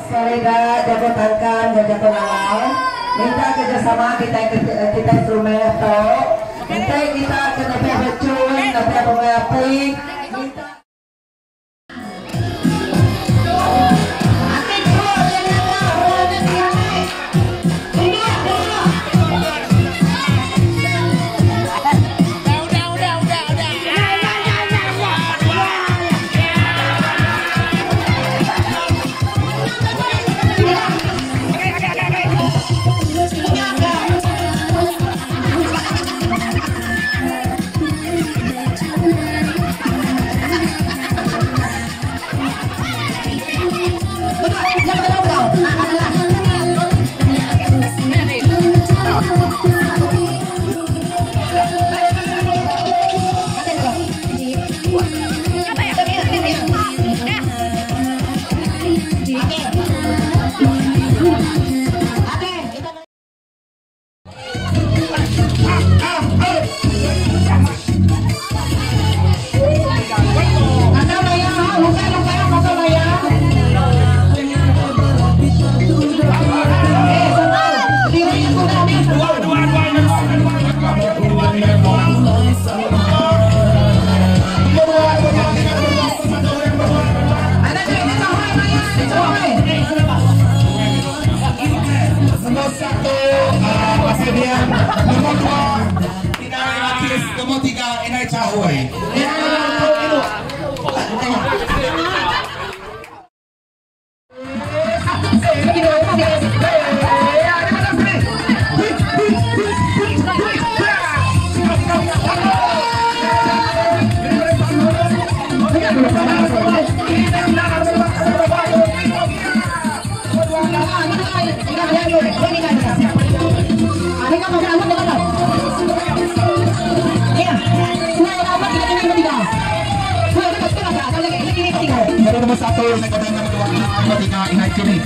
Serega jaku tangkan enggau jaku lalau minta kerjasama kitai kitai serumah tu enti kita ke nebih rechun nebih bungai api minta. Nombor satu Pasir Bian, nombor dua Inai Lakis, nombor tiga Inai Cahui. Nombor satu, nombor dua, nombor tiga, Inai Cini.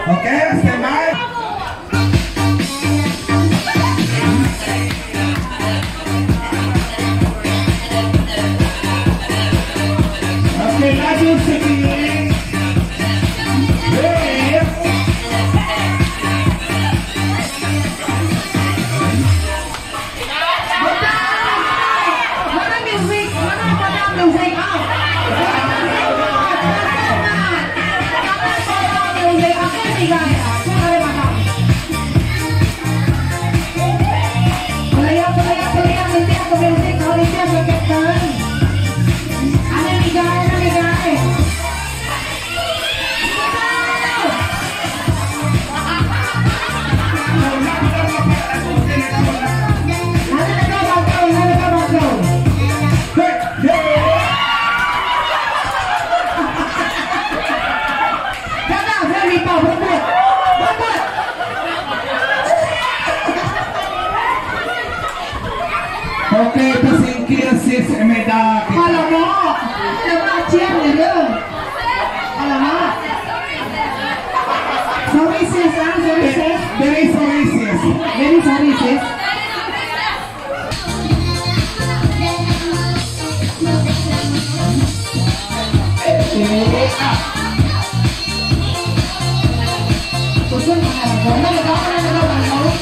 Okey, stand by. Okey, laju sikit. Yes. Migai. Aku ada makan. Pelayang, pelayang, pelayang. Nanti aku music. Kalau itu aku captain. Ada Migai, ada Migai. Ada dekat bakau, ada dekat bakau. Kakak, saya lupa berebut. Berebut. Okey, tersingkir sis Emeda. Alamak, alamak ciam ni dia. Alamak. Sorry sis, ah, sorry sis. Very sorry sis. Very sorry sis. Susun mana? Mana kau mana kau mana kau?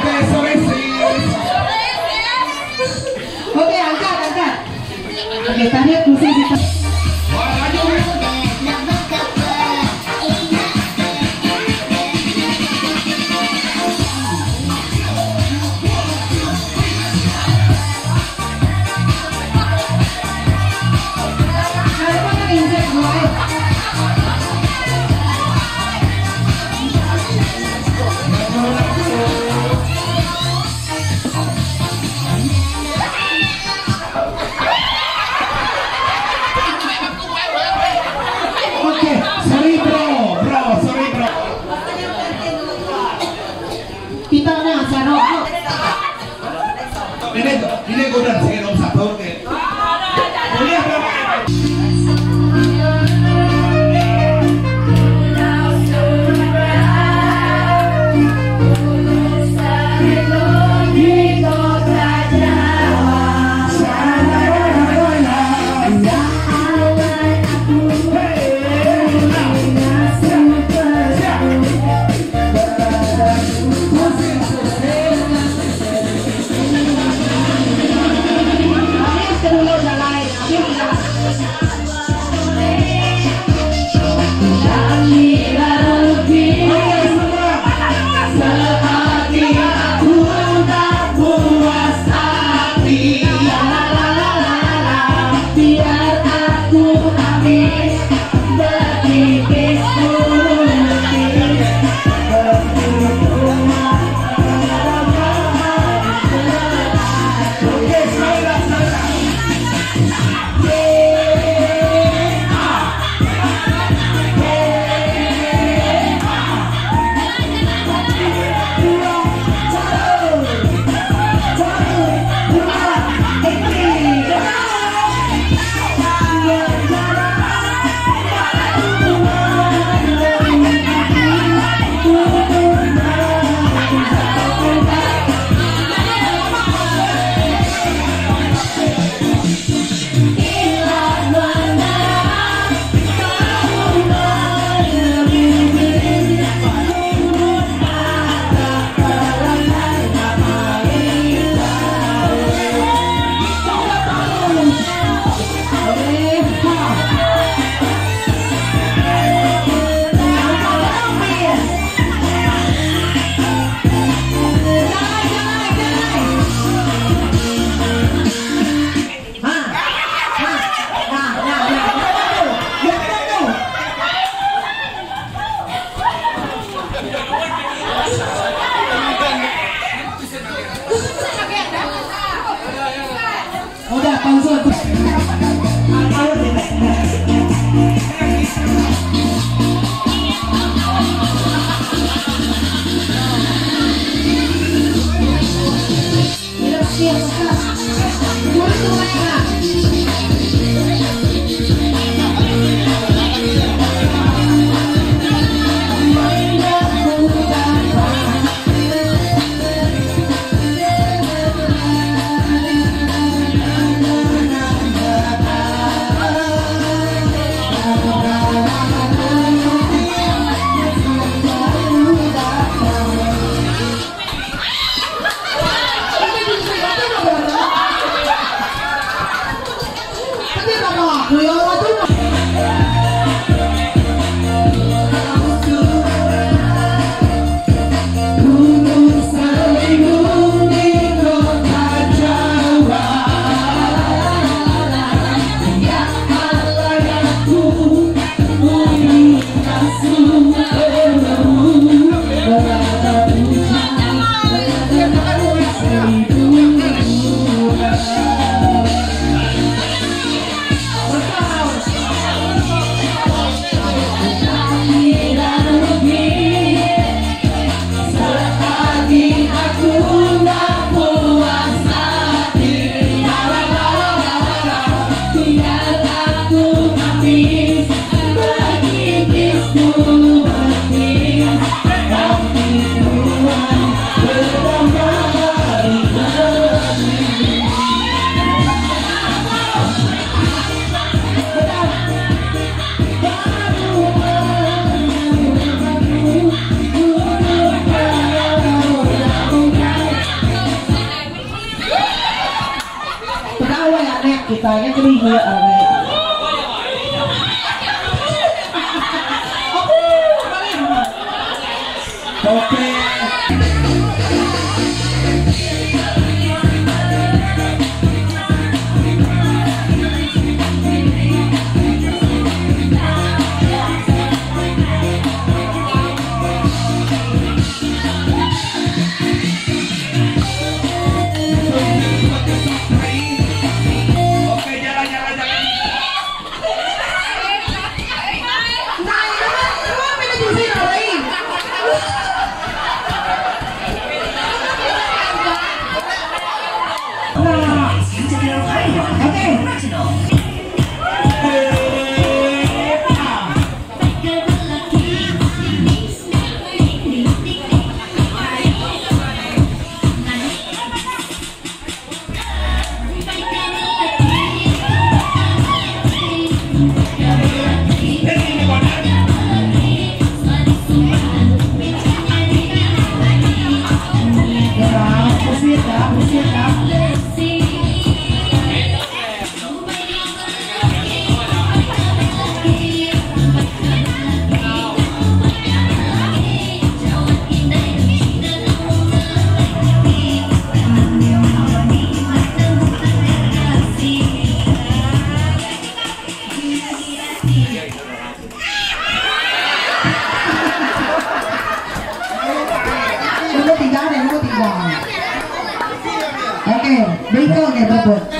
Okay, sorry sis. Okey, angkat, angkat. Okey, tarik kursi kita. Wah, laju. Ada mana insert gua? Okey, sorry bro, bro, sorry bro. Kita nak sarok. Ini ini golden sih nomor satu. Okey. Boleh berapa? Habis dulu jalan, habis jalan. Okey, semua. Sehati aku tak puas hati. La la la la la, biar aku habis bertipis putih. Okey, sekali lagi, sekali lagi. Udah, langsung. Pegawai anak kita nya kena anak. Okey. Okey, jalan jalan jalan.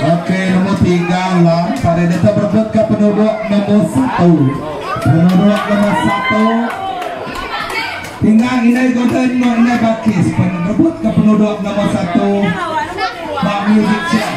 Okey, nombor 3 lah. Pada data berebut ke penduduk nombor 1. Penduduk nombor 1. Tinggal inai golden, no inai bakis. Berebut ke penduduk nombor 1. Pak Music Chair.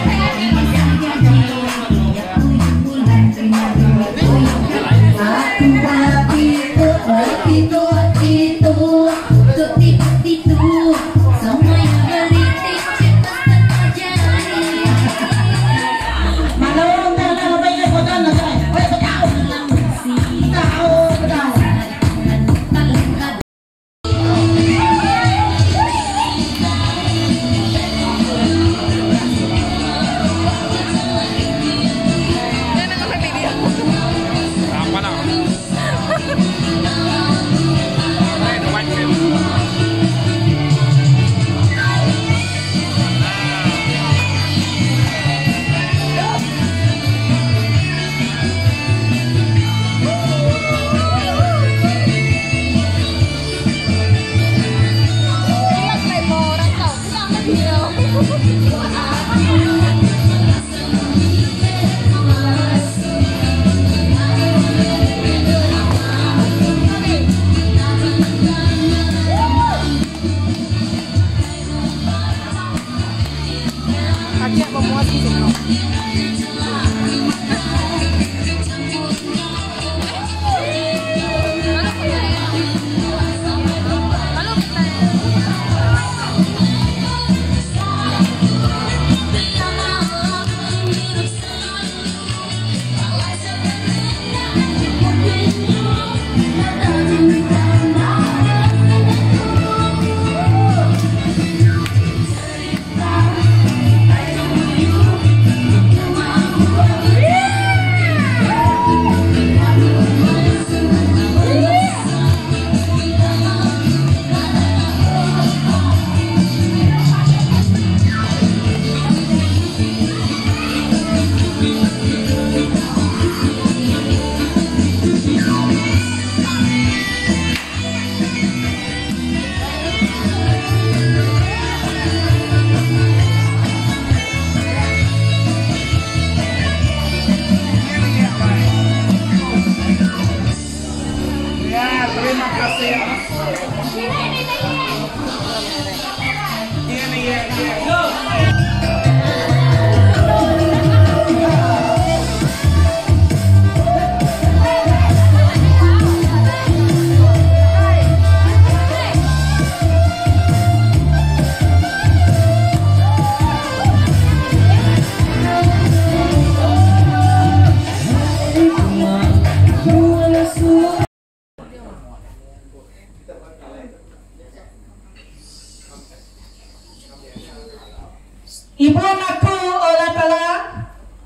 Ibun aku, O Allah Taala,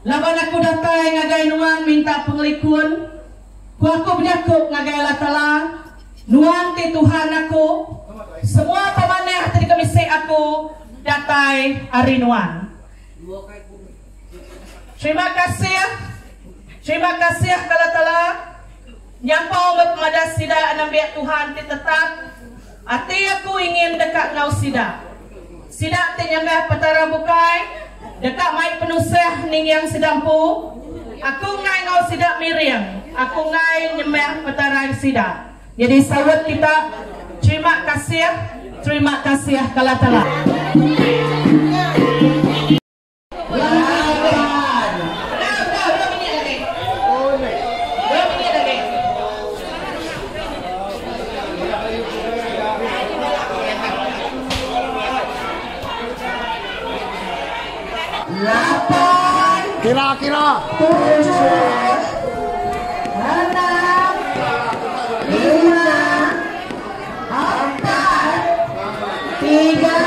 laban aku datai ngagai Nuan minta pengelikun. Ku aku bejaku ngagai Allah Taala, Nuan ti Tuhan aku, semua pemanah ti dikemisi aku datai ari Nuan. Terima kasih, terima kasih ke Allah Taala, nyampau meh pemadah sida nembiak Tuhan ti tetap, ati aku ingin deka enggau sida. Sida ti nyembah petara bukai deka mai penusah ninging sida empu. Aku enggai enggau sida miring, aku enggai nyembah petara sida. Nyadi saut kita, terima kasih, terima kasih ke Allah Taala. Laban. Udah, udah, dua minit agi. Dua minit agi. Lapan. Kira kira. Tujuh. Enam. Lima. Empat. Tiga.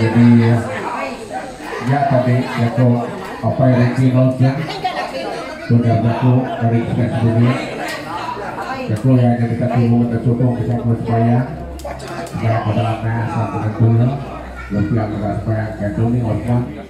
Jadi nya tadi jaku Apai Ricky Nelson udah bejaku ari kitai sebilik. Jaku iya nya deka tulung deka sukung kitai enggau sembahyang enggau bala anak asal penentu iya lalu pia mega sembahyang ngagai Tony Osman.